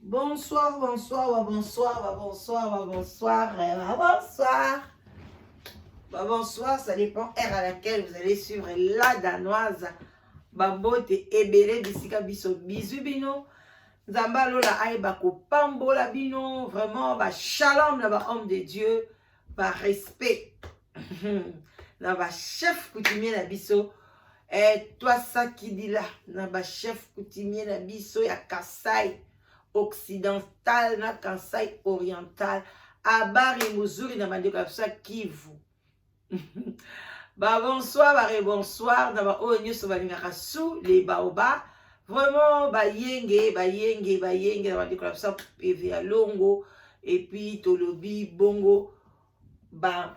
Bonsoir, bonsoir, bonsoir, bonsoir, bonsoir, bonsoir. Bonsoir, ça dépend heure à laquelle vous allez suivre La Danoise. Bambote ebele bisika biso bizu bino. Nzambe alola ayeba kopambola bino vraiment ba shalom na ba homme de Dieu, ba respect na ba chef coutumier na biso eh, twasakidila na ba chef coutumier na biso ya Kasai occidental na Kasai oriental, abari muzuri na bandeko ya biso ya Kivu. Ba bonsoir, ba rebonsoir na ba oyo nyonso balingaka sous les baobabs. Vraiment bayenge bayenge bayenge na bandeko na biso ya PV ya Longo. Et puis tolobi bongo ba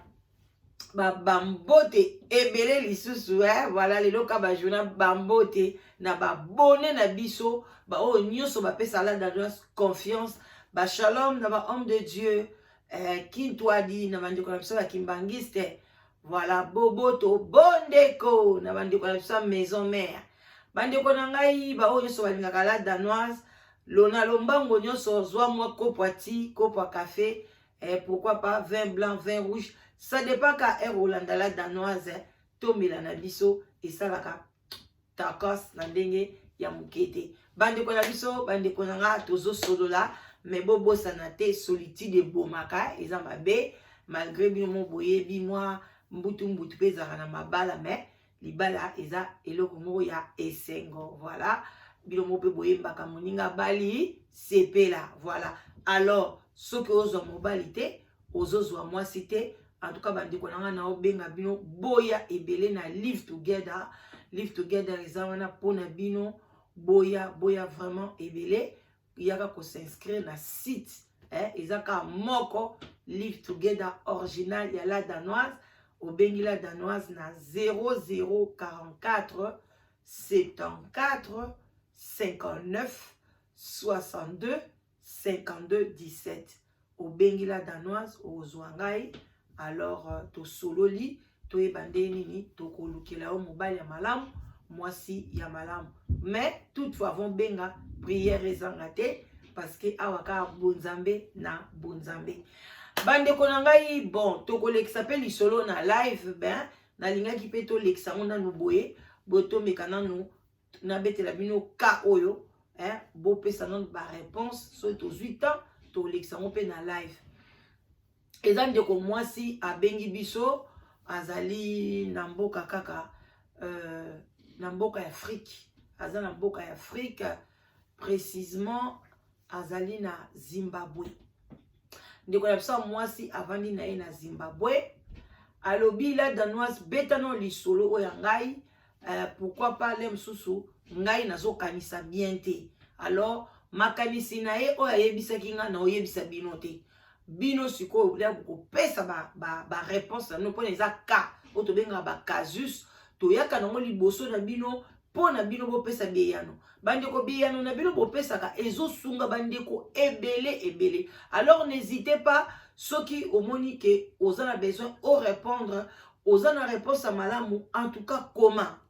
bambote ebele lisusu, eh? Voilà, lelo ka bajourna bambote na babone na biso, baoyo nyonso bapesa La Danoise confiance. Bashalom na bahomme de Dieu, eh, Kintwadi na bandeko na biso bakimbangiste. Voilà, boboto bondeko na bandeko na biso ya maison mère. Bandeko na ngai, baoyo nyonso balingaka La Danoise, lona lombango nyonso, zwa mwa kopo ya ti, kopo ya café, eh, pourquoi pas vin blanc, vin rouge, ça dépend ka heure olanda La Danoise. Tomela na biso, esalaka takos na ndenge ya moke te. Bandeko na biso, bandeko na nga, tozosolola me bobosana te, solitude ebomaka, eza mabe. Malgré bino mo boyebi mwa mbutu mbutu mpe ezalaka na mabala, mais libala eza eloko moko ya esengo. Voilà, bino moko mpe boyembaka moninga bali sepela. Voilà, alors soki ozwa mobali te, ozozwa mwasi te, en tout cas bandeko na ngai, na obenga bino boya ebele na Live Together. Live Together eza wana mpona bino. Boya, boya vraiment ebele, yaka kos'inscrire na site, eh, eza kaka moko, Live Together original ya La Danoise. Obengi La Danoise na 0044 74 59 62 52 17. Obengi La Danoise, ozwa ngai. Alors tosololi, toyeba nde nini tokolukela yo, mobali ya malamu, mwasi ya malamu. Mais toutefois avant benga, prière ezanga te, parce que awa kaka bonzambe na bonzambe. Bandeko na ngai, bon, tokolekisa mpe lisolo na live. Ben nalingaki mpe tolekisa yango nanu boye boye, tomeka nanu nabetela bino ka oyo, eh, bopesa nanu baréponse. Soki tozwi temps, tolekisa yango mpe na live. Eza ndeko mwasi abengi biso, azali na mboka kaka na mboka ya Afrique, aza na mboka ya Afrique, précisement azali na Zimbabwe. Ndeko na biso ya mwasi avandi na ye na Zimbabwe, alobi: "La Danoise, beta no lisolo oyo ya ngai." Pourquoi pas le mosusu ngai nazokanisa bien te. Alors makanisi na ye oyo ayebisaki ngai, na oyebisa bino te. Bino sikoyo ya kopesa baréponse ba na bino, mpona eza ka oyo tobengaka bacasus, toyaka nango liboso na bino mpo na bino bopesa biyano. Bandeko, biyano na bino bopesaka ezosunga bandeko ebele ebele. Alors n'hésitez pas, soki omoni ke oza na besoin orépondre, oza na réponse ya malamu, en tout cas koma,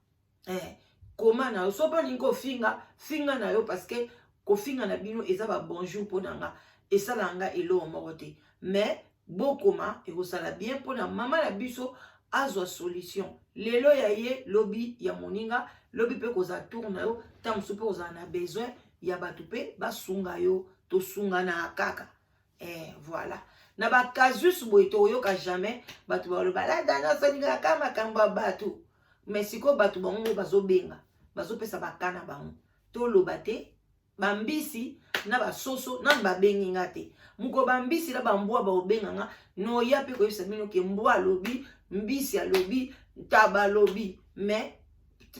eh, koma na yo. So mpe olingi kofinga, finga na yo, parce que kofinga na bino eza babonjour mpo na nga, esalaka nga eloko moko te. Mais bokoma, ekozala bien mpona mama na biso azwa solution. Lelo ya ye, lobi ya moninga, lobi mpe kozala tour na yo. Ntango mosusu mpe kozala na besoin ya bato mpe basunga yo. Tosungana kaka, eh, voilà. Na bacasus boye tokoyoka jamais bato baloba La Danoise alingaka makambo ya bato. Mais sikoyo bato bango bazobenga, bazopesa baka na bango, toloba te. Bambisi na basoso nanu babengi nga te. Moko bambisi na bambwa baobenga nga, noya mpe koyebisa bino ke mbwa alobi, mbisi alobi, ntaba alobi. Mais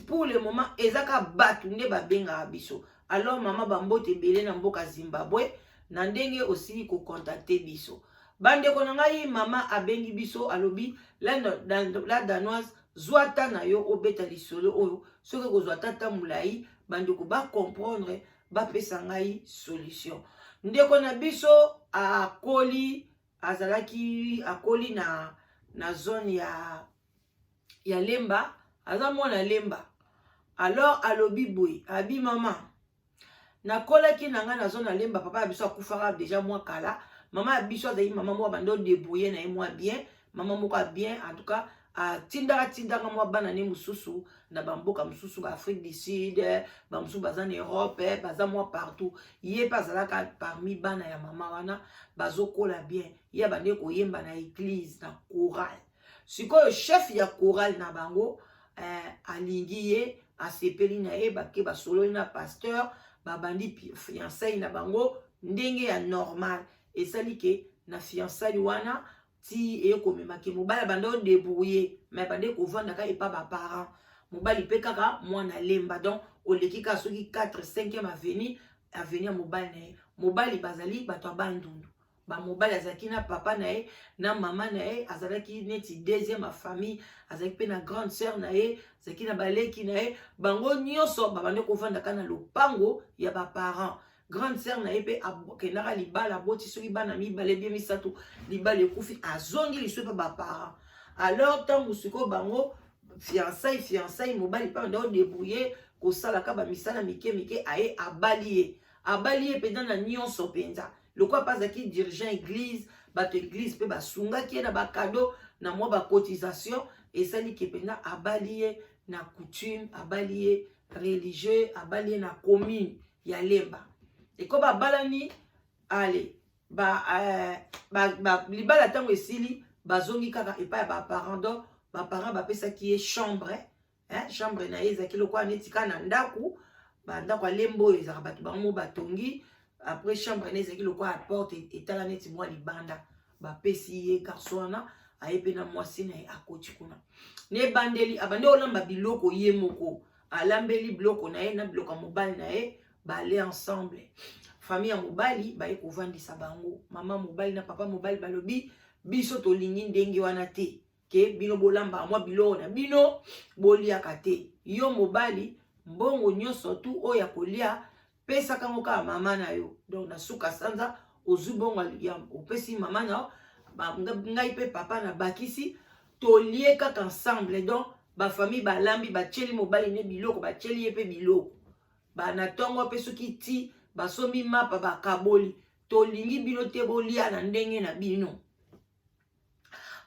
pour le moment eza kaka bato nde babengaka biso. Alors mama, bambote ebele na mboka Zimbabwe na ndenge osili kocontacter biso. Bandeko na ngai, mama abengi biso, alobi: "La Danoise, zwa ta na yo obeta lisolo oyo, soki kozwa tata molai, bandeko bacomprendre, bapesa ngai solution." Ndeko na biso akoli, azalaki akoli na zone ya Lemba, aza mwana Lemba. Alors alobi boye, abi: "Mama, Nakolaki na ngai nazo na Lemba. Papa ya biso akufaka déjà mwa kala. Mama ya biso azali mama moko abandi odébrouiller na ye mwa bien, mama moko ya bien. En tout cas, atindaka tindaka mwa bana ne mosusu na bamboka mosusu, baAfrique du Sud, bamosusu baza na Europe, baza mwa partout. Ye mpe azalaka parmi bana ya mama wana. Bazokola bien. Ye abandi koyemba na église, na chorale. Sikoyo chef ya chorale na bango alingi ye, asepeli na ye. Bake, basololi na pasteur, babandi fiançailles na bango ndenge ya normal. Esali ke na fiançailles wana ti ekomemaki mobali abandi odébrouiller, mais abandi kovandaka epa baparent. Mobali mpe kaka mwana Lemba, donc oleki kaka soki 4 5e avenue, avenue ya mobali na ye. Mobali bazali bato ya Bandundu. Bamobali azalaki na papa na ye na mama na ye, azalaki neti deuxième ya famille. Azalaki mpe na grande sœur na ye, azalaki na baleki na ye. Bango nyonso babandi kovandaka na lopango ya baparent. Grande sœur na ye mpe akendaka libala, aboti soki bana mibale bie misato, libala ekufi, azongi liso mpe baparent. Alors ntango sikoyo bango fiançailles, mobali mpe anda odébrouiller, kosalaka bamisala mike mike. Aye abali ye, abali ye mpenza na nyonso mpenza. Lokola mpe azalaki dirigeant église, bato église mpe basungaki ye na bacadeaux, na mwa bacotisation. Esaliki mpenza abali ye na coutume, abali ye religieux, abali ye na commune ya Lemba. Eko babalani, ale ba, ba, ba, libala ntango esili, bazongi kaka epai ya baparent. Donc baparent bapesaki ye chambre, hein, chambre na ye ezalaki lokola neti kaka na ndako. Bandako ya Lemba oyo ezalaka bato bango mo batongi. Après, chambre na ezalaki lokola porte etala neti mwa libanda. Bapesi ye garçon wana, aye mpe na mwasi na ye, akoti kuna. Na ebandeli abandi olamba biloko ye moko, alambeli biloko na ye na biloko ya mobali na ye, bale ensemble. Famille ya mobali baye kovandisa bango. Mama mobali na papa mobali balobi: "Biso tolingi ndenge wana te ke bino bolambaka mwa biloko na bino, boliaka te. Yo mobali, mbongo nyonso tu oyo ya kolia, pesaka yango kaka mama na yo. Donc na suka sanza ozwi bongo, opesi mama na yo, ngai mpe papa na bakisi, tolie kaka ensemble." Donc bafamille balambi, batieli mobali ne biloko, batieli ye mpe biloko. Bana ntongo mpe soki ti basombi mapa, bakaboli. "Tolingi bino te bolia na ndenge na bino."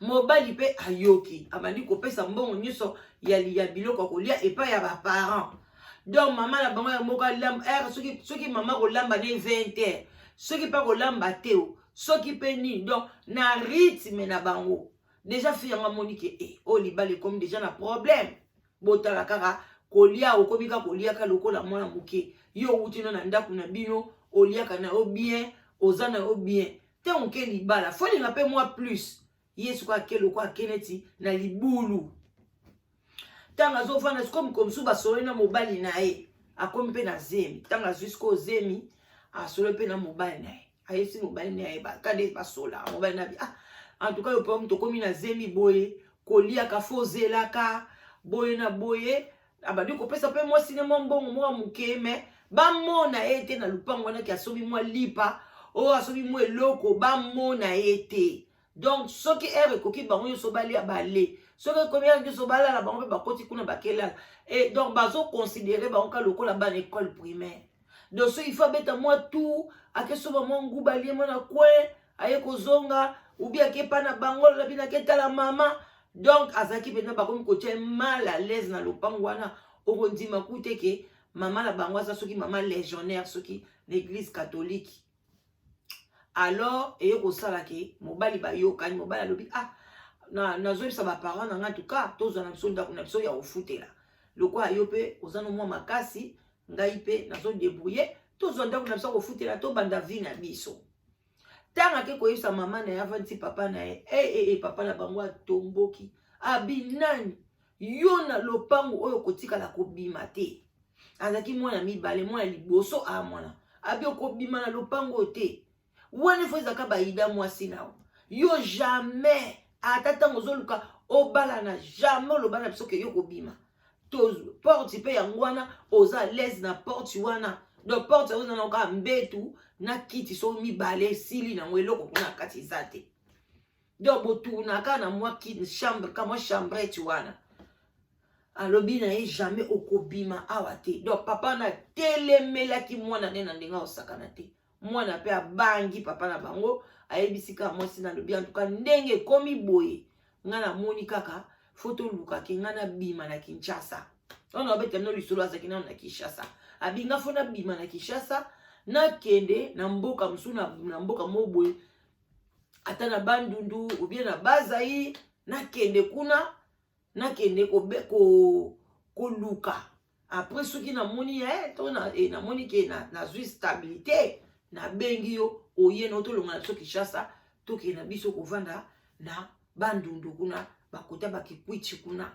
Mobali mpe ayoki, abandi kopesa mbongo nyonso ya biloko ya kolia epai ya baparent. Donc mama na bango ya moko alamba ere soki mama kolamba ne 20 heures, soki mpe kolamba te o, soki mpe nini. Donc na rythme na bango déjà, fille yango amoni ke e oyo libala ekomi déjà na problème. Botala kaka kolia, okomi kaka koliaka lokola mwana moke. Yo owuti no na ndako na bino, oliaka na yo bien, oza na yo bien te. Moke libala folinga mpe mwa plus. Ye sikoyo ake lokola ake neti na libulu. Ntango azofanda sikoyo, mokolo mosusu basololi na mobali na ye, akomi mpe na zemi. Ntango azwi sikoyo zemi, asololi mpe na mobali na ye, ayebisi mobali na ye kande basolaka. Mobali na bi: "Ah, en tout cas yo mpe tokomi na zemi boye, koliaka fo ozelaka boye na boye." Abandi kopesa mpe mwasi ne mwa mbongo mwa moke, me bamona ye te na lupango wanaki asombi mwa lipa oyo, asombi mwa eloko, bamona ye te. Donc soki heure ekoki, bango nyonso balia, bale. Soki ekomi heure nyonso balala, bango mpe bakoti kuna, bakelala. Et donc bazoconsidérer bango ka lokola bana école primaire. Donc soki il faut abeta mwa tour, akesoba mwa nguba, alie mwa na coin, aye kozonga, ubi akepa na bango, lobi naketala mama. Donc azalaki mpenza, bakomi kotia mal à l'aise na lopango wana. Okondima ku te ke mama na bango aza soki mama légionnaire, soki na église catholique. Alors eye kosala ke mobali bayokani. Mobali alobi: "Ah, nazoyebisa baparent na ngai tuka tozwa na biso ndako na biso ya kofutela. Lokola yo mpe oza no mwa makasi, ngai mpe nazodébrouiller, tozwa ndako na biso ya kofutela, tobanda vie na biso." Ntango ake koyebisa mama na ye, avandisi papa na ye, e papa na bango atomboki, abi: "Nani yo na lopango oyo? Kotikala kobima te." Azalaki mwana mibale, mwana liboso a mwana. Abi: "Okobima na lopango oyo te. Wana efo ezalaka bayida mwasi na yo. Jamais, ata ntango ozoluka obalana, jamais oloba na biso ke yo kobima. Porte mpe yango wana, oza l'aise na porte wana." Donc porte yango eza na kaka mbetu na kiti so mibale, esili nango, eloko kuna kati eza te. Donc botournaka na mwa chambre ka mwa chambrette wana. Alobi na ye jamais okobima awa te. Donc papa wana atelemelaki mwana nde na ndenge akosakana te. Mwana mpe abangi papa na bango, ayebisi kaka mwasi na alobi antuka ndenge ekomi boye, ngai namoni kaka fo tolukaki ngai nabima na Kinshasa. Wana babeta bino lisolo, azalaki nano na Kinshasa. Abinga fo nabima na Kinshasa, nakende na mboka mosusu, na mboka moko boye, ata na Bandundu ou bien na Bazai, nakende kuna, nakende koluka. Après soki namoni to namoni ke nazwi stabilité, nabengi yo, oye na tolonga na biso Kinshasa, tokende na biso kovanda na Bandundu kuna, bakota bakikwiti kuna.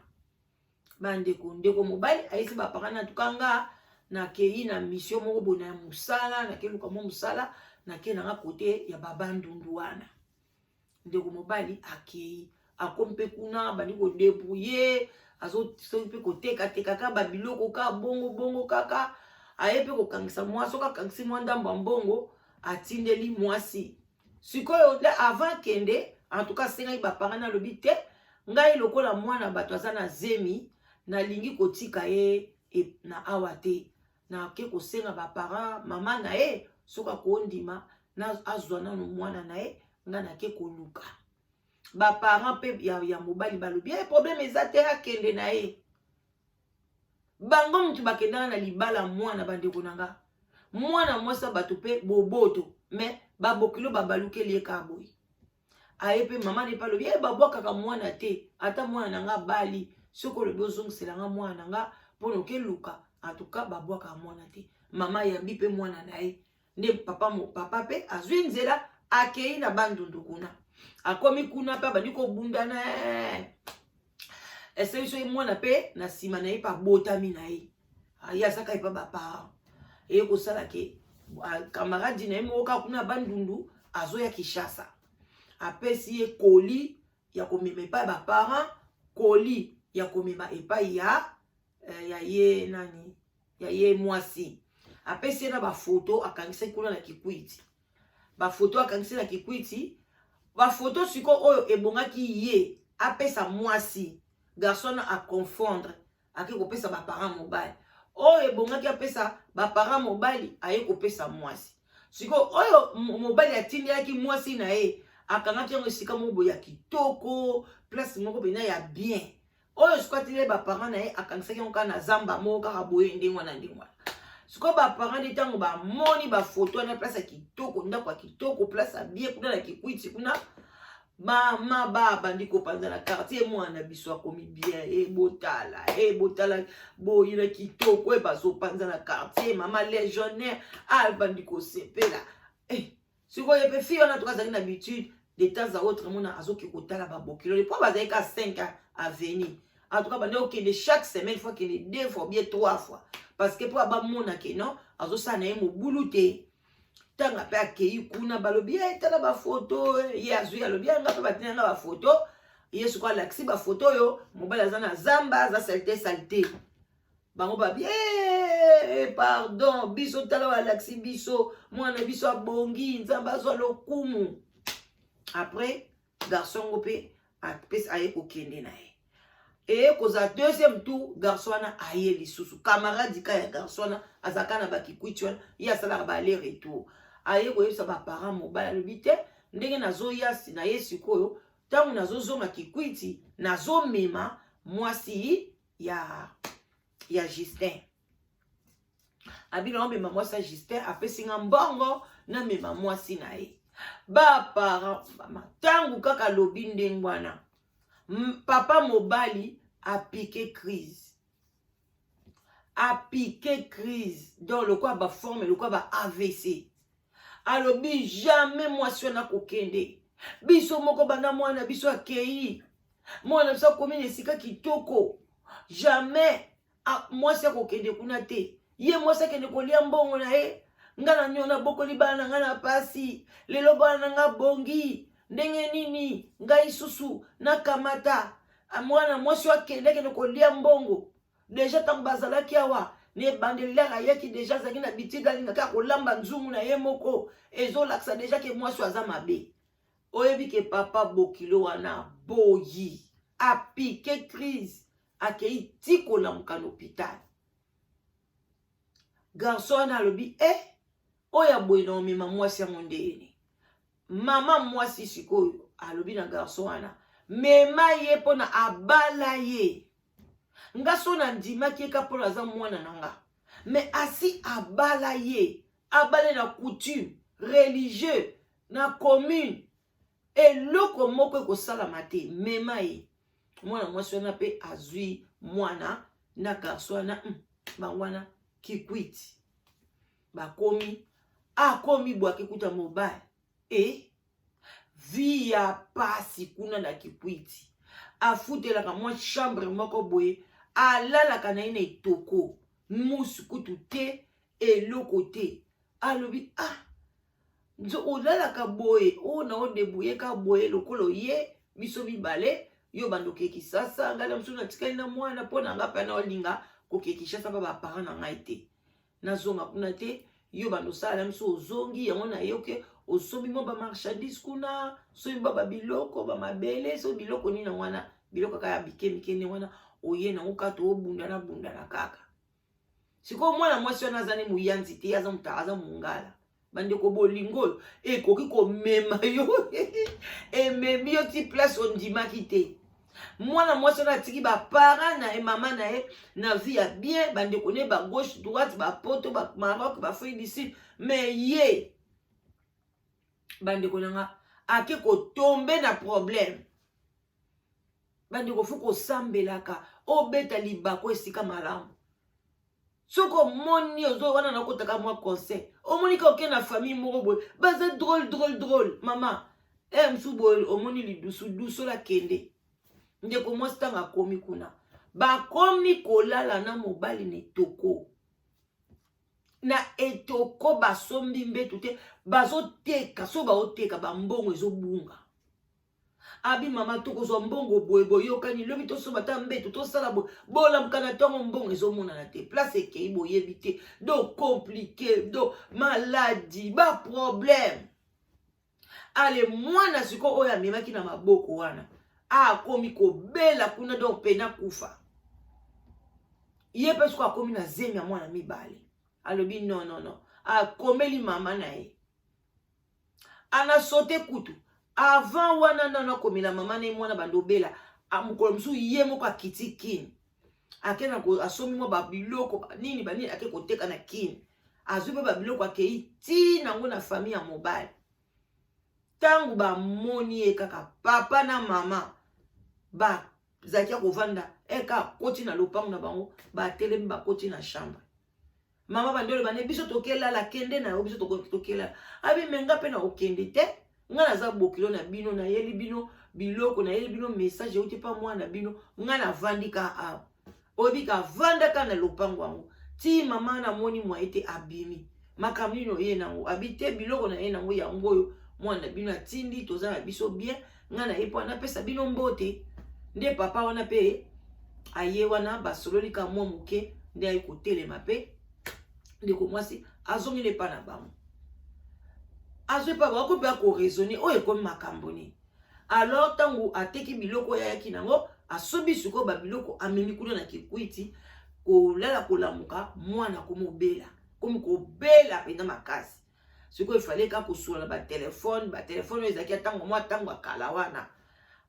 Bandeko, ndeko mobali ayesi baparents na tuka nga nakei na mission moko boye na mosala, nakeluka mwa mosala, nakei nanga kote ya babandundu wana. Ndeko mobali akei, akomi mpe kuna, bandi kodébrouiller, azosoki mpe kotekateka kaka babiloko kaka bongo bongo kaka. Aye mpe kokangisa mwasi, soki akangisi mwa ndambo ya mbongo, atindeli mwasi. Sikoyo nde avant kende, en tout cas asengaki baparents, nalobi te, ngai lokola mwana bato aza na zemi, nalingi kotika ye na awa te, nake kosenga baparents, mama na ye soki akondima azwa nano mwana na ye, ngai nake koluka. Baparents mpe ya mobali balobi e problème eza te, akende na ye. Bango mutu bakendaka na libala mwana. Bandeko na nga, mwana mwasi ya bato mpe boboto, mais babokilo babalukeli ye kaka boye. Aye mpe mama ne mpe alobi e babwakaka mwana te, ata mwana na nga bali, soki olobi ozongisela nga mwana na nga mpona okeluka, antuka babwakaka mwana te. Mama ayambi mpe mwana na ye nde papa, papa mpe azwi nzela, akei na Bandundu kuna. Akomi kuna mpe abandi kobundana, esali soki mwana mpe na nsima na ye mpe abotami na ye, ye azaka epa baparents. Eye kosala ke camarade na ye moko kaka kuna Bandundu azoya Kinshasa, apesi ye colis ya komema epai ya baparents, colis ya komema epai ya ye nani, ya ye mwasi. Apesi ye na bafoto akangisaki kuna na Kikwiti, bafoto akangisi na Kikwiti, bafoto sikoyo oyo ebongaki ye apesa mwasi. Garçon na aconfondre, ake kopesa baparents mobali. Oyo ebongaki apesa baparents mobali, aye kopesa mwasi. Sikoyo oyo mobali atindelaki mwasi na ye, akangaki yango esika moko boye ya kitoko, place moko mpenza ya bien. Oyo sikoyo atindeli baparents na ye, akangisaki yango kaka na zamba moko kaka boye, ndenge wana, ndenge wana. Sikoyo baparents nde ntango bamoni bafoto wana, place ya kitoko, ndako ya kitoko, place ya bien kuna na Kikwiti kuna, mama babandi kopanza na quartier: mwana biso akomi bien, ebotala, ebotala boye na kitoko. E bazopanza na quartier, mama légionnaire abandi kosepela. Sikoyo mpe fille wana toka azalaki na habitude, de temps à autre mona azoki kotala babokilo mpo bazalaki ka 5 avenue. En tout cas bandi okende chaque semaine, faut akende deux fois bien trois fois, parce que mpo abamona ke non, azosala na ye mobulu te. Ntango mpe akei kuna, balobi ye tala bafoto. Ye azwi, alobi yanga mpe batina nga bafoto. Ye sikoyo alakisi bafoto oyo mobali aza na zamba, aza saleté saleté. Bango babi pardon, biso tala balakisi biso mwana biso abongi, Nzambe azwa lokumu. Après garçon ngo mpe apesi, aye kokende na ye. Eye kozala deuxième tour, garçon wana aye lisusu, camarade ka ya garçon wana azalaka na bakikwiti wana, ye asalaka ba aller retour. Aye koyebisa baparents mobali, alobi te, ndenge nazoya na ye sikoyo, ntango nazozonga Kikwiti, nazomema mwasi ya Justin. Abi naomema mwasi ya Justin, apesi nga mbongo namema mwasi na ye. Baparents, ntango kaka alobi ndenge wana, papa mobali apiquer crise, apiquer crise, donc lokola baforme lokola ba AVC. Alobi jamais mwasi wana kokende, biso moko banda mwana biso akei, mwana biso akomi na esika kitoko, jamais mwasi akokende kuna te. Ye mwasi akende kolia mbongo na ye. Nga na nio nabokoli bana na nga na pasi, lelo bana na nga bongi ndenge nini? Ngai susu nakamata mwana mwasi oyo akende, akende kolia mbongo. Déjà ntango bazalaki awa na ebandeli, lere ayaki déjà azalaki na bitide, alingaka kolamba nzungu na ye moko. Ezolakisa déjà ke mwasi oyo aza mabe. Oyebi ke papa bokilo wana boyi apiquer crise. Akei ti kolamuka na hôpital. Garçon wana alobi e eh, oyo ya boye na omema mwasi yango ndeni. Mama mwasi sikoyo alobi na garçon wana, mema ye mpo na abala ye. Nga so nandimaki ye ka mpo naza mwana na nga, me asi abala ye, abale na coutume religieux na commune, eloko moko ekosalama te, mema ye. Mwana mwasi wana mpe azwi mwana na garçon wana, bango wana kikwiti bakomi, akomi bwaki kuta mobali e vie ya pasi kuna na kikwiti. Afutelaka mwa chambre moko boye, alalaka na ye na etoko, musu kutu te, eloko te. Alobi ah, nzo olalaka boye, oyo na odebrouille ka boye lokolo ye biso mibale, yo bando oke Kisasa, ngai na mosusu natikali na mwana mpo na nga mpe na olinga koke Kishasa mpa baparent na ngai te, nazonga kuna te. Yo bando osala na biso, ozongi yango na ye, oke osombi mwa bamarchandise kuna, soki mwa babiloko bamabele, soki biloko nini wana, biloko kaka ya bike mike nde wana oye nango kaka, toobundana bundana kaka. Sikoyo mwana mwasi wana aza ne moyanzi te, aza moto aza mongala. Bandeko, bolingo oyo ekoki komema yo, ememi yo ti place ondimaki te. Mwana mwasi wana atiki baparent na ye, mama na ye na vie ya bien, bandeko ne ba gauche droite, bapoto, bamaroc, baafrique du Sud, mais ye, bandeko na nga, ake kotombe na problème. Bandeko, faut kosambelaka, obeta libako esika malamu. Soki omoni ozo wana, nakotaka mwa conseil, omoni ka oke na famille moko boye, baza drôle drôle drôle, mama e mosusu boye, omoni lidusu dusola, kende. Ndeko mwasi, ntango akomi kuna, bakomi kolala na mobali na etoko, na etoko, basombi mbeto te, bazoteka. So baoteka, bambongo ezobunga. Abi mama, tokozwa mbongo boye, boyokani lobi tosomba ata mbeto, tosala boye. Bolamuka na ntongo, mbongo ezomonana te, place ekei boyebi te. Donc compliqué, donc maladie, baproblème. Ale mwana sikoyo oyo amemaki na maboko wana akomi kobela kuna, donc pena kufa. Ye mpe sikoyo akomi na zemi ya mwana mibale. Alobi non, non, non, akomeli mama na ye, anasote kutu avant wana nano akomela mama na ye mwana bando obela. Mokolo mosusu ye moko akiti Kini, ake na asombi mwa babiloko nini banini, ake koteka na Kini, azwi mpe babiloko, akei ti nango na famille ya mobali. Ntango bamoni ye kaka, papa na mama bazalaki ya kovanda, eka akoti na lopango na bango, batelemi, bakoti na chambre. Mama bandi oloba ne biso tokelala, kende na yo, biso tokelala. Abi me nga mpe na kokende te, nga naza bokilo na bino, nayeli bino biloko, nayeli bino message euti mpa mwana bino, nga navandi ka awa. Oyebi ka avandaka na lopango yango ti mama namoni mwa ete abimi. Makambo nini oye nango? Abi te, biloko na ye nango yango oyo mwana na bino atindi, toza na biso bien, nga na ye mpo napesa bino mbote. Nde papa wana mpe aye wana, basololi ka mwa moke, nde aye kotelema mpe ndeko mwasi azongi epa na bango, azwi epa bango mpe akoraisonner oyo ekomi makambo nini. Alors ntango ateki biloko oyo ayaki nango, asombi sikoyo babiloko, amemi kuna na Kikwiti, kolala kolamuka, mwana komobela, komi kobela mpenza makasi. Sikoyo efale kaka kosola na batelefone, batelefone oyo ezalaki ntango mwa ntango ya kala wana.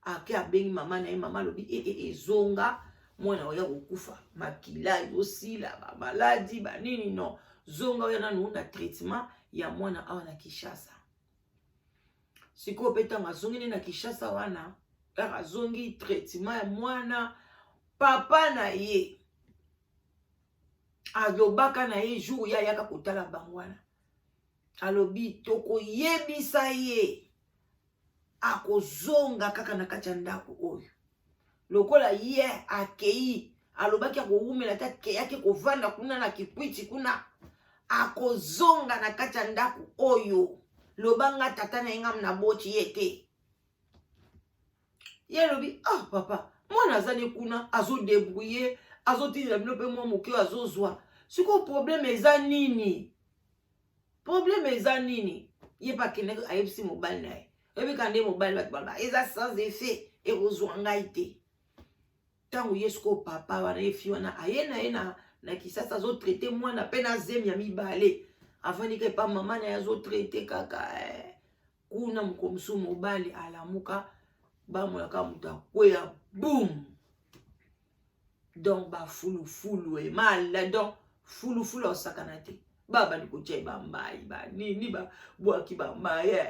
Ake abengi mama na ye, mama alobi e, e, ezonga, mwana oya kokufa, makila ezosila, bamaladi banini, non, zonga oya nanu na traitement ya mwana awa na Kinshasa. Sikoyo mpe ntango azongi nde na Kinshasa wana, ere azongi traitement ya mwana, papa na ye alobaka na ye jour ye ayaka kotala bango wana, alobi tokoyebisa ye akozonga kaka na kati ya ndako oyo. Lokola ye akei, alobaki akowumela te, akeyaki kovanda kuna na Kikwiti kuna, akozonga na kati ya ndako oyo. Loba nga tata na ye, nga naboti ye te. Ye alobi ah, papa, mwana aza ne kuna, azodébrouiller, azotindela bino mpe mwa moke oyo azozwa. Sikoyo problème eza nini? Problème eza nini? Ye mpe akendaki, ayebisi mobali na ye. Oyebi ka nde mobali, bato baloba eza sans effet, ekozwa ngai te. Ntango ye sikoyo papa wana, ye fille wana aye na ye na Kisasa, azotraite mwana mpe na zemi ya mibale, avandi kaka epa mama na ye, azotraite kaka kuna. Moko mosusu mobali alamuka, bamonaka moto akweya, boum. Donc bafulufulu emala, donc fulufulu asakana te. Babandi kotia ye bamai, banini, babwaki bamai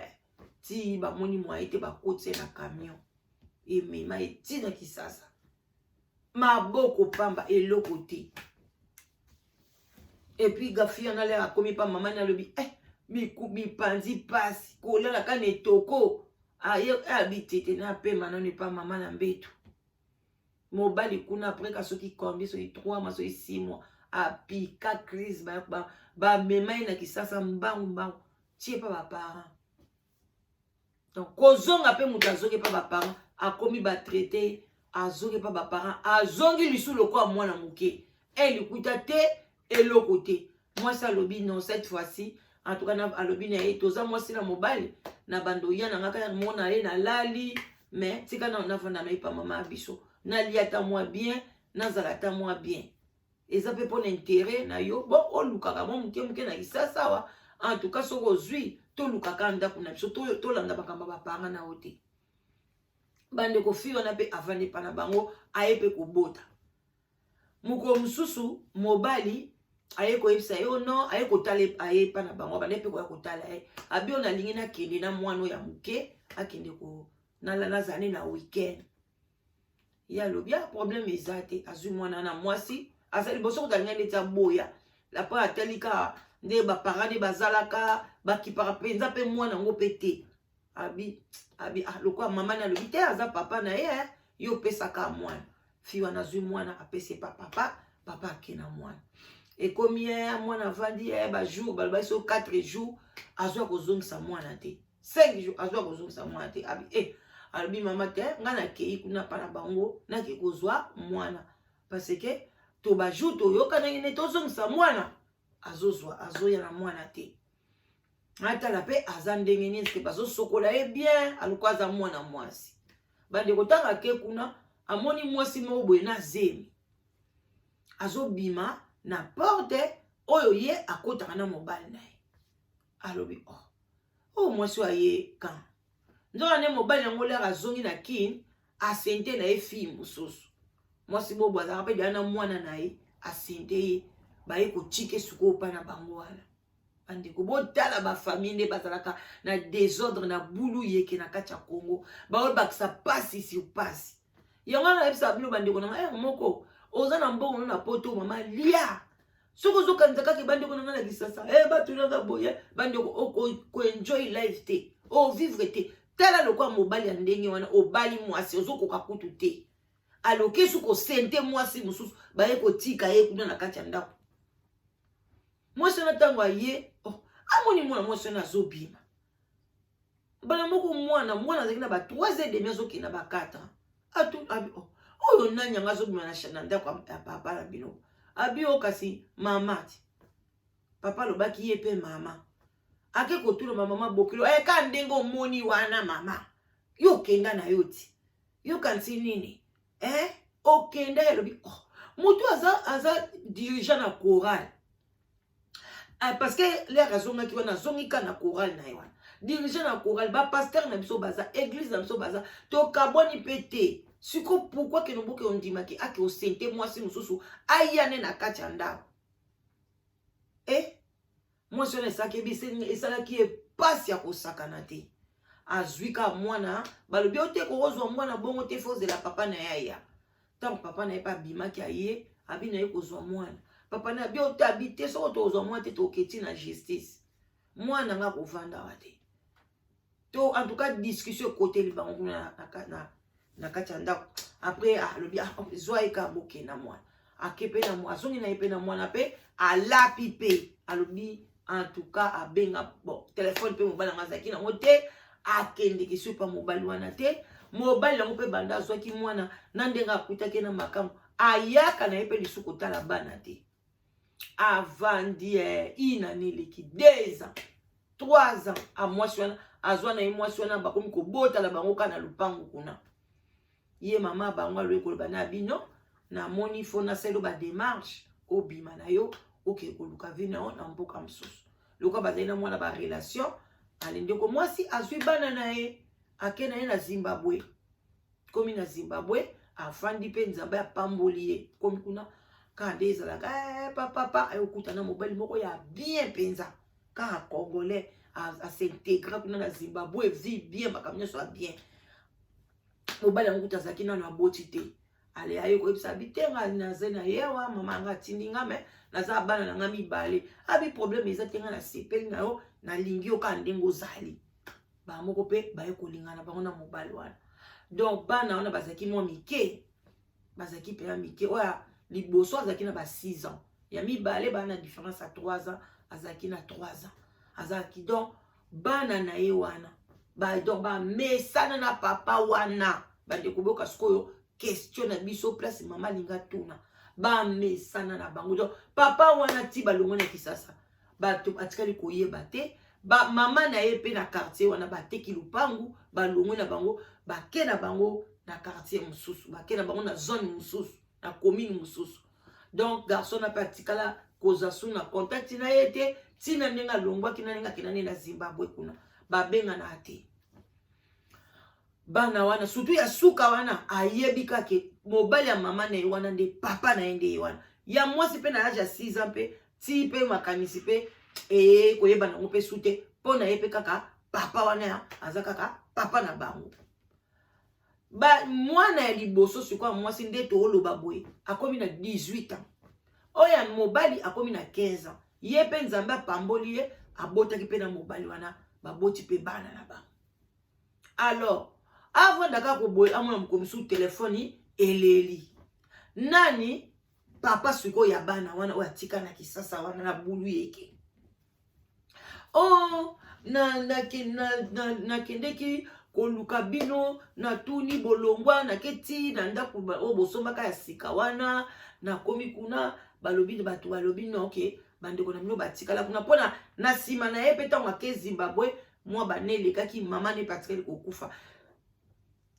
ti bamoni mwaye te, bakotisa ye na camion, emema ye ti na Kisasa, maboko pamba, eloko te. Et puis gafi wana lere akomi pa mama ni, alobi mipanzi pasi, kolala kaka na etoko. Aye abi tete na apema nano epa mama na mbeto. Mobali kuna, après ka soki combien, soki 3 mois, soki 6 mois, apika crise, bamema ye na Kisasa mbangu mbangu, tie pa baparent. Donc kozonga mpe moto azongi mpa baparent, akomi batraite, azongi mpa baparent, azongi lisu lokola mwana moke, elikuta te, eloko te. Mwasi alobi non, cette fois-ci en tout cas, alobi na ye, toza mwasi na mobali na bando ya na nga kaka mona ye nalali, mais tika na navanda na ye pa mama ya biso, nalia ata mwa bien, nazala ata mwa bien, eza mpe mpona intérêt na yo. Bon, olukaka mwa moke moke na Kisasa awa. En tout cas soki ozwi, tolukaka ndako na biso, tolanda makambo ya baparent na yo te. Bandeko, fille wana mpe avandi epa na bango, aye mpe kobota. Mokolo mosusu mobali aye koyebisa ye ono, aye kotala, aye epa na bango, bande mpe koya kotala ye. Abi oyo nalingi nakende na mwana oyo ya moke, akende ko nazala ne na weekend. Ye alobi a problème eza te. Azwi mwana na mwasi, aza liboso kotala ngai neti aboya. Après atali kaka nde baparent nde bazalaka, bakipaka mpenza mpe mwana yango mpe te. Abi ah, lokola mama na alobi te, aza papa na ye, yo opesaka mwana. Fille wana azwi mwana, apesi epa papa. Papa ake na mwana, ekomi ye mwana avandi ye bajour, balobaki so 4 jours, azwa kozongisa mwana te, 5 jours, azwa kozongisa mwana te. Abi alobi mama te, ngai nakei kuna mpa na bango, nake kozwa mwana, parce que to bajour toyokanaki nde tozongisa mwana, azozwa, azoya na mwana te. Atala mpe aza ndenge nini, que bazosokola ye bien, aluka aza mwana mwasi. Bandeko, ntango ake kuna, amoni mwasi moko boye na zemi, azobima na porte oyo ye akotaka na mobali na ye. Alobi oh, oyo mwasi oyo aye kan nzoka nde mobali yango lere azongi na Kine, asente na ye fille mosusu, mwasi bobo azalaka mpe deya na mwana na ye, asente ye, baye kotika sikoyo mpa na bango wana. Bandeko, botala bafamille nde bazalaka na désordre, na bulu yeke na kati ya Congo, baolobakisa pasi sur pasi. Yango wana nayebisaka bino, bandeko na ngai, moko oza na mbongo no na Poto, mama lia. Soki ozokanisa kaka bandeko na ngai na Kisasa, batunaka boye, bandeko, okoenjoy life te, ovivre te. Tala lokola mobali ya ndenge wana, obali mwasi, ozokoka kutu te, aloki soki osente mwasi mosusu, baye kotika ye kuna na kati ya ndako. Mwasi wana ntango aye, oh, amoni mwana mwasi wana azobima mbala moko. Mwana azalaki na ba 3 ans et demi, azokende na ba 4 ans. Atu abi oh, oyo nani yango azobima na ndako ya papa na bino? Abi oyo kasi mama ti papa alobaki ye mpe mama ake kotuna bamama bokilo ka ndenge omoni wana. Mama, yo okenda na yo ti yokanisi nini? Okenda ye alobi oh, motu aza dirigeant na chorale, parce que lere azongaki wana, azongi ka na chorale na ye wana, dirigeant na chorale. Bapasteur na biso baza, église na biso baza, tokabwani mpe te. Siko pourquoi keno boke ondimaki ake osente mwasi mosusu aya ne na kati ya ndako? Mwasi wana esalaki, esalaki ye pasi ya kosakana te. Azwi ka mwana, balobi o te, kokozwa mwana bongo te, fo ozela papa na ye aya. Ntango papa na ye mpe abimaki, aye, abi na ye kozwa mwana. Papa na abi o te, abi te, soko tokozwa mwana te, toketi na justice, mwana nga kovanda wa te. To en tout cas discussion ekoteli bango kuna na kati ya ndako. Après alobi ah, zwa ye kaka, bokenda. Mwana ake mpe na azongi na ye mpe na mwana mpe alapi mpe alobi en tout cas abenga bon telefone mpe mobali yango azalaki nango te, akendeki so epa mobali wana te. Mobali yango mpe banda azwaki mwana na ndenge akutaki na makambo, ayaka na ye mpe lisusu kotala bana te. Avandi inani eleki 2 ans, 3 ans, amwasi wana azwa na ye mwasi wana, bakomi kobotala bango kaka na lupangu kuna. Ye mama bango aloyi koloba na bino. Namoni fo nasali yo bademarche, obima na yo, okee koluka vie na yo na mboka mosusu. Lokola bazali na mwana barelation, ale ndeko mwasi azwi bana na ye, ake na ye na Zimbabwe. Komi na Zimbabwe, afandi mpe Nzambe apamboli ye. Komi kuna kaka nde ezalaka eh, papapa, ayokuta na mobali moko ya bien mpenza, kaka congolais, asintegra kuna na Zimbabwe, vie bien, makambo nyonso ya bien. Mobali yango kuta azalaki nano aboti te. Ale aye koyebisa abi te, nga naza na ye awa, mama yanga atindi nga, me naza bana na nga mibale. Abi problème eza te, nga nasepeli na yo, nalingi yo kaka ndenge ozali. Bamoko mpe baye kolingana bango na mobali wana. Donc bana wana bazalaki mwa mike, bazalaki mpenza mike. Oyo liboso azalaki na ba 6 ans, ya mibale baa na différence ya 3 ans, azalaki na 3 ans azalaki. Donc bana na ye wana ba, donc bamesana na papa wana. Bandeko, boyoka sikoyo question na biso, place mama alinga tuna. Bamesana na bango, donc papa wana ti balongwa na Kisasa, bato batikali koyeba te. Ba mama na ye mpe na quartier wana bateki lupangu, balongwe na bango, bake na bango na quartier mosusu, bake na bango na zone mosusu, na commune mosusu. Donc garçon na mpe atikala kozwa su na contact na ye te, ntina ndenge alongwaki na ndenge akenda nde na Zimbabwe kuna, babengana te. Bana wana, surtout ya suka wana, ayebi kaka mobali ya mama na ye wana nde papa na ye, nde ye wana. Ya mwasi mpe na age ya 6 ans mpe ti mpe makanisi mpe eye koyeba nango mpe su te, mpo na ye mpe kaka papa wana aza kaka papa na bango. Ba mwana ya liboso sikoyo ya mwasi nde tooloba boye, akomi na 18 ans. Oyo ya mobali akomi na 15 ans. Ye mpe Nzambe apamboli ye, abotaki mpe na mobali wana, baboti mpe bana na bango. Alors avanda kaka koboye, amona mokolo mosusu telefone eleli. Nani? Papa sikoyo ya bana wana oyo atika na Kisasa wana na bulu yeke. Oh, nakendeki koluka bino, natuni bolongwa, naketi na ndako oyo bosombaka ya sika wana. Nakomi kuna, balobi, bato balobi no ke bandeko na bino batikala kuna. Mpona na nsima na ye mpe, ntango ake Zimbabwe, mwa bane elekaki, mama ne atikali kokufa.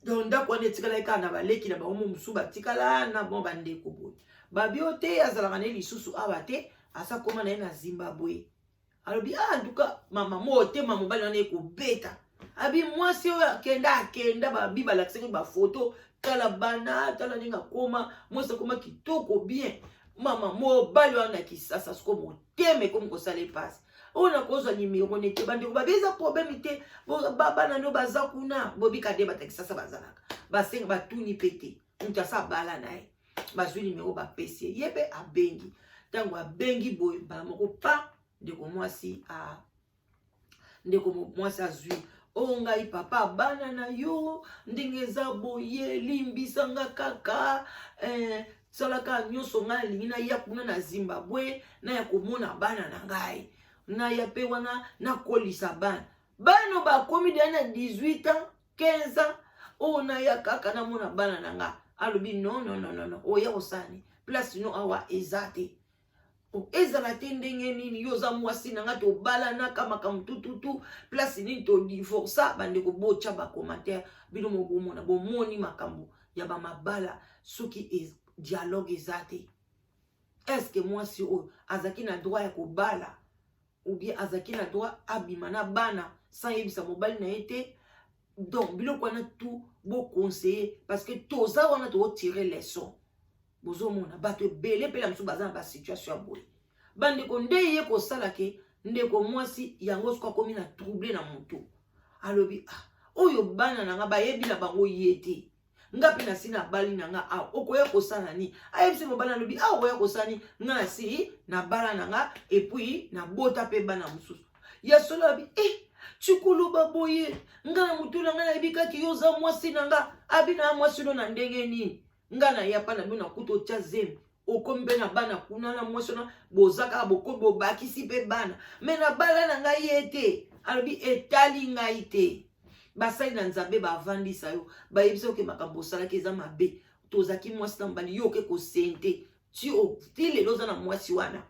Donc ndako wana etikalaki kaka na baleki na bango mosusu batikala na mwa bandeko boye. Babi o te, azalaka na ye lisusu awa te, asa koma na ye na Zimbabwe. Alobi ah, ntuka mama motema mobali wana ekobeta. Abi mwasi oyo akenda, akenda, babi balakisaki bafoto, tala bana, tala ndenge akoma, mwasi akoma kitoko bien. Mama mobali wana na Kisasa siko motema ekomi kosala epasi. Oyo nakozwa nimero ne te. Bandeko babi eza problème te, bana no baza kuna, bobika nde bato ya Kisasa bazalaka, basenga batuni mpe te, moto asa bala na ye. Bazwi nimero, bapesi ye, ye mpe abengi. Ntango abengi boye, mbala moko pa ndeko mwasi a ndeko mwasi azwi: "O ngai papa bana na yo, ndenge eza boye, limbisanga kaka, eh, salaka nyonso ngai nalingi naya kuna na Zimbabwe, naya komona bana na ngai, naya mpe wana nakolisa bana. Bana bakomi deya na 18 ans, 15 ans. Oyo naya kaka namona bana na nga." Alobi: "Non, non, non, non, oya kosala place no awa eza te. Ezala te ndenge nini? Yo oza mwasi na nga, tobalanaka makambo tututu, place nini todivorsa?" Bandeko, botya bacommentaire bino mobomona, bomoni makambo ya bamabala soki dialogue eza te. Est-ce mwasi oyo azalaki na droit ya kobala ou bien azalaki na droit abima na bana sans yebisa mobali na ye te? Donc biloko wana tout boconseiller, parce que toza wana totire leçon. Bozomona bato ebele mpe na mosusu baza na basituation ya boye. Bandeko, nde ye kosala ke ndeko mwasi yango soki akomi na trouble na motu, alobi: "Ah, oyo bana na nga bayebi na bango ye te, nga mpe nasi nabali na nga awa, okoya kosala nini?" Ayebisi mobali, alobi: "Awa okoya kosala nini? Nga nasi nabala na nga, et puis nabota mpe bana mosusu ya solo." Abi: "Eh, tikoloba boye, nga na motu na nga nayebi kaki yo oza mwasi na nga." Abi: "Na mwasi no na ndenge nini? Nga na ya pa na bino, nakuta otya zemi, okomi mpe na bana kuna na mwasi wana, boza kaka bokomi, bobakisi mpe bana, me nabala na ngai ye te." Alobi: "Etali ngai te. Basali na Nzambe bavandisa yo, bayebisa oke makambo osalaki eza mabe. Tozalaki mwasi na mobali, yo oke kosente ti lelo oza na mwasi wana,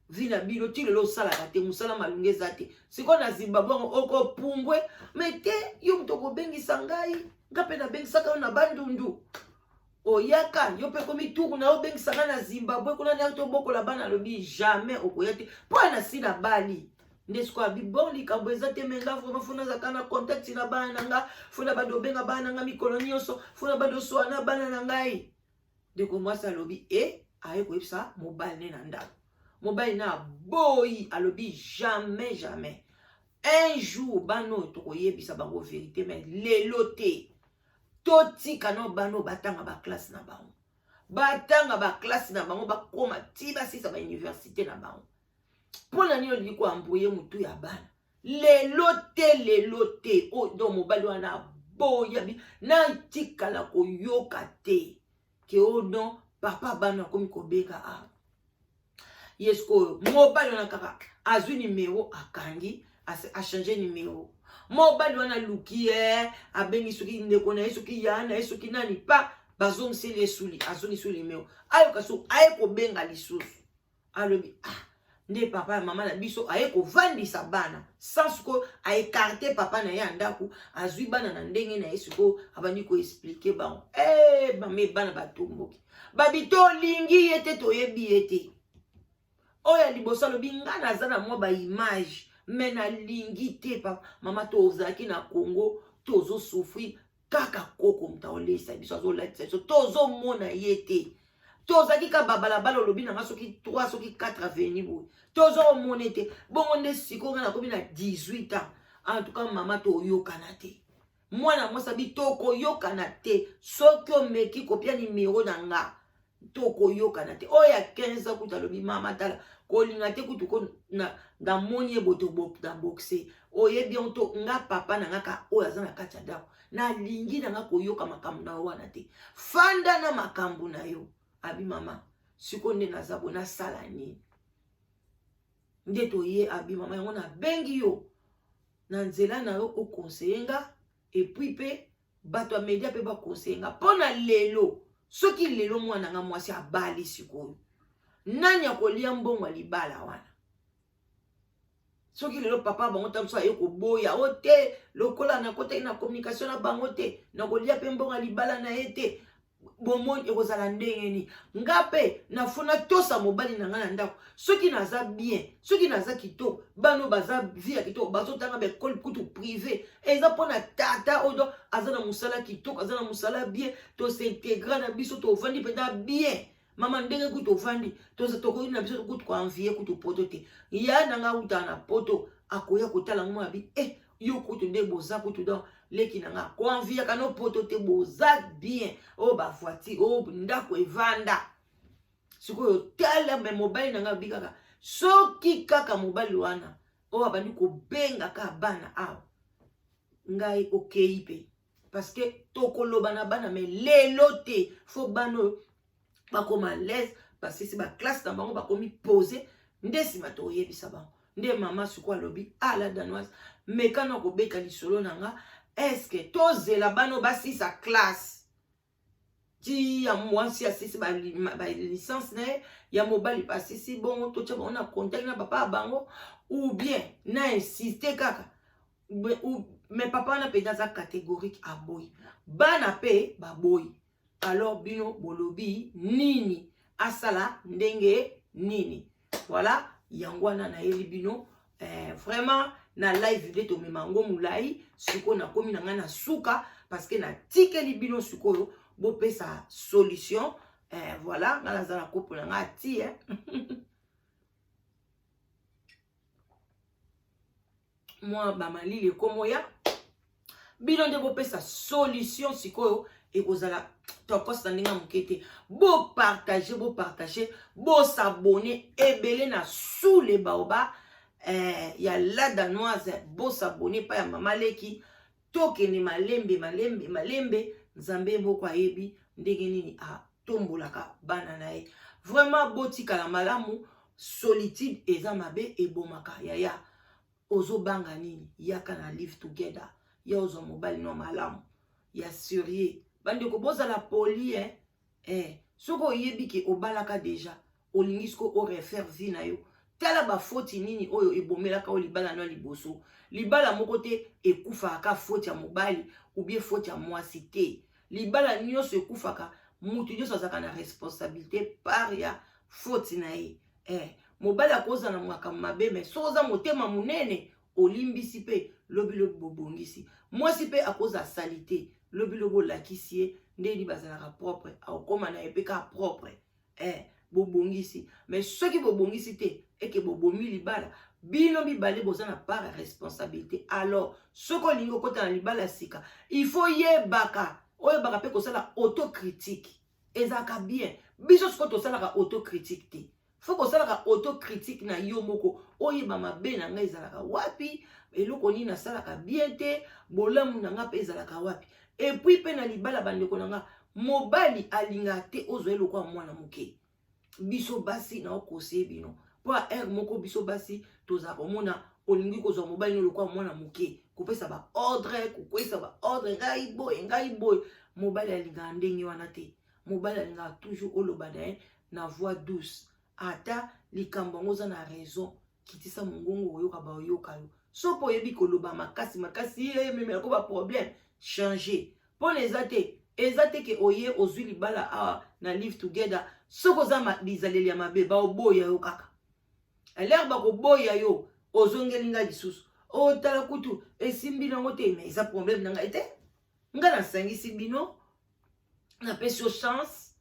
vie na bino ti lelo osalaka te, mosala malunga eza te. Sikoyo na Zimbabwe yango okopumbwe me te, yo moto okobengisa ngai, nga mpe nabengisaka yo na Bandundu." Oyaka yo mpe komi tour na yo, obengisa nga na Zimbabwe kuna na tobokola bana. Alobi jamais okoya te mpo na si na bali. Nde sikoyo abi bon, likambo eza te, mais nga vraiment faut nazalaka na contact na bana na nga, faut na bando obenga bana na nga mikolo nyonso, faut na bando osoa na bana na ngai. Ndeko mwasi alobi e aye koyebisa mobali ne na ndako. Mobali na aboyi, alobi jamais, jamais. Un jour bana oyo tokoyebisa bango vérité, mais lelo te. Totika no bana oyo batanga baclasse na bango, batanga baclasse na bango, bakóma ti basisa bauniversité na bango. Mpo na nini olingi koembrouiller motu ya bana? Lelo te, lelo te. Oyo donc mobali wana aboyabi, natikala koyoka te ke oyo non, papa bana akomi kobenga awa ye. Sikoyo mobali wana kaka azwi nimero, akangi, achanger nimero. Mobali wana aluki ye, abengi soki ndeko na ye, soki ya na ye, soki nani pa, bazongiseli esuli, azongisi nimero. Ayoka so aye kobenga lisusu, alobi ah, nde papa ya mama na biso aye kovandisa bana sans sikoyo aécarter papa na ye ya ndako. Azwi bana na ndenge na ye, sikoyo abandi koexpliquer bango. E mame, bana batomboki, babi tolingi ye te, toyebi ye te. Oyo ya liboso alobi nga naza na mwa baimage, mais nalingi te. Papa, mama, tozalaki na Congo, tozosouffrir kaka, koko moto aolesa biso, azolatisa biso, tozomona ye te. Tozalaki ka babalabala, olobi na nga soki 3, soki 4 avenue boye, tozomona te. Bongo nde sikoyo nga nakomi na 18 ans. En tout cas mama, toyokana te. Mwana mwasi abi tokoyokana te, soki omeki kopia nimero na nga, tokoyokana te. Oyo ya 15 ans kutu alobi mama, tala, kolinga te kutu namoni ye boto na boxe, oyebi yango to nga papa na nga ka oyo aza na kati ya ndako, nalingi na nga koyoka makambo na yo wana te, fanda na makambo na yo. Abi mama, sikoyo nde naza boye, nasala nini? Nde toye. Abi mama, yango nabengi yo na nzela na yo, oconseiller nga, et puis mpe bato ya media mpe baconseiller nga mpo na lelo. Soki lelo mwana nga mwasi abali, sikoyo nani akolia mbongo ya libala wana? Soki lelo papa bango ta mosu aye koboya o te, lokola nakotaki na communication na bango te, nakolia mpe mbongo ya libala na ye te, bomoi ekozala ndenge nini? Nga mpe nafuna tosa mobali na ngai na ndako. Soki naza bien, soki naza kitoko, bana baza vie ya kitoko, bazotanga baécole kutu privé, eza mpona tata oyo do aza na mosala kitoko, aza na mosala bien. Tos'intégrer na biso, tovandi mpenza bien. Mama, ndenge kutu ovandi, tokoki na biso kutu koenvier kutu poto te. Ya na nga utaka na poto, akoya kotala ngo abi eh, yo kutu nde boza kutu donc leki na nga, koenviaka no poto te, boza bien, oyo bavoiture, oyo ndako evanda. Sikoyo tala, mais mobali na nga abi kaka soki kaka mobali wana oyo abandi kobenga kaka bana awa, ngai okei mpe, parce que tokoloba na bana, mais lelo te. Faut bana oyo bakoma l'aise, basisi baclasse na bango, bakomi pose, nde nsima toyebisa bango. Nde mama sikoyo alobi ala danoise, meka na kobeta lisolo na nga. Est-ce tozela bana basisa classe ti ya mwasi asisi balicence na ye, ya mobali basisi, bongo totia bango na contact na papa ya bango, ou bien na insiste kaka? Mais papa wana mpenza aza catégorique, aboyi, bana mpe baboyi. Alors bino bolobi nini? Asala ndenge nini? Voilà, yango wana nayeli bino vraiment na live nde tomema yango molai. Sikoyo nakomi na ngai na suka, parce que natikeli bino sikoyo bopesa solution. Voilà, ngai naza na kopo na ngai ati eh. Mwa bamalili ekomoya, bino nde bopesa solution. Sikoyo ekozala tokos na ndenge ya moke te. Bopartager, bopartager, bos'abonner ebele na Sous le Baobab ya La Danoise. Bos'abonner epai ya mama leki. Tokende malembe, malembe, malembe. Nzambe moko ayebi ndenge nini atombolaka bana na ye. Vraiment, botikala malamu. Solitude eza mabe, ebomaka. Yaya, ozobanga nini? Yaka na live together, ya ozwa mobali no malamu ya sérieux. Bandeko, bozala poli eh? Eh, soki oyebi ke obalaka déjà, olingi sikoyo orefaire vie na yo, tala bafoti nini oyo ebomelaka oyo libala no ya liboso. Libala moko te ekufaka ka faute ya mobali ou bien faute ya mwasi te. Libala nyonso ekufaka. Mutu nyonso azalaka na responsabilité part ya faute na ye. Mobali akozala na makambo mabe, mais soki oza motema monene, olimbisi mpe, lobilobi bobongisi. Mwasi mpe akozala sali te, lobilobi olakisi ye ndeni bazalaka propre, akokóma na ye mpe kaka propre. Bobongisi. Mais soki bobongisi te, eke bobomi libala. Bino mibale boza na part ya responsabilité. Alors soki olingi okɔta na libala ya sika, il faut yebaka, oyebaka mpe kosala autocritique, ezalaka bien. Biso sikoyo tosalaka autocritique te. Faut kosalaka autocritique na yo moko, oyeba mabe na ngai ezalaka wapi, eloko nini nasalaka bien te, bolamu na ngai mpe ezalaka wapi. Et puis mpe na libala, bandeko na nga, mobali alingaka te ozwa eloko ya mwana moke. Biso basi, na okose bino mpo ya heure moko, biso basi tozala komona olingi kozwa mobali no lokola mwana moke, kopesa baordre, kokwesa baordre, ngai boye, ngai boye. Mobali alingaka ndenge wana te. Mobali alingaka toujours oloba na ye na voix douce. Ata likambo yango oza na raison, kitisa mongongo, oyoka, baoyoka yo. So mpo oyebi koloba makasi makasi, ye ememelako baproblème. Change mpona eza te, eza te ke oye ozwi libala awa na Live Together. Soki oza bizaleli ya mabe, baoboya yo kaka. Elere bakoboya yo, ozongeli ngai lisusu, otala kutu esimbi nango te. Mais eza problème na ngai te. Ngai nasangisi bino, napesi yo chance,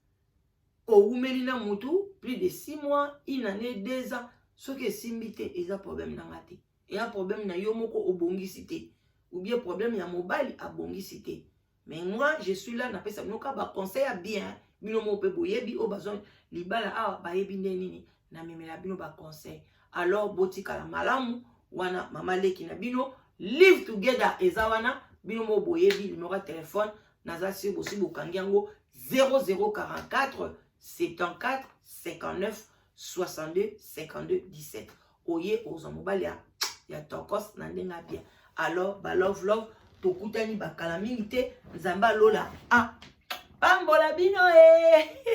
owumeli na mutu plus de 6 mois, une année, 2 ans. Soki esimbi te, eza problème na nga te, eza problème na yo moko obongisi te, ou bien problème ya mobali abongisi te. Mais moi, je suis là, napesa bino kaka baconseil ya bien. Bino moko mpe boyebi, oyo bazwa libala awa bayebi nde nini namemela bino baconseil. Alors botikala malamu wana, mama leki na bino. Live Together eza wana, bino moko boyebi numéro ya telefone. Naza si bosi bokangi yango: 0044 74 59 62 52 17. Oye ozwa mobali ya tokos na ndenge ya bien. Alors balove love, tokutani bakala mingi te. Nzambe alola a pambola bino e.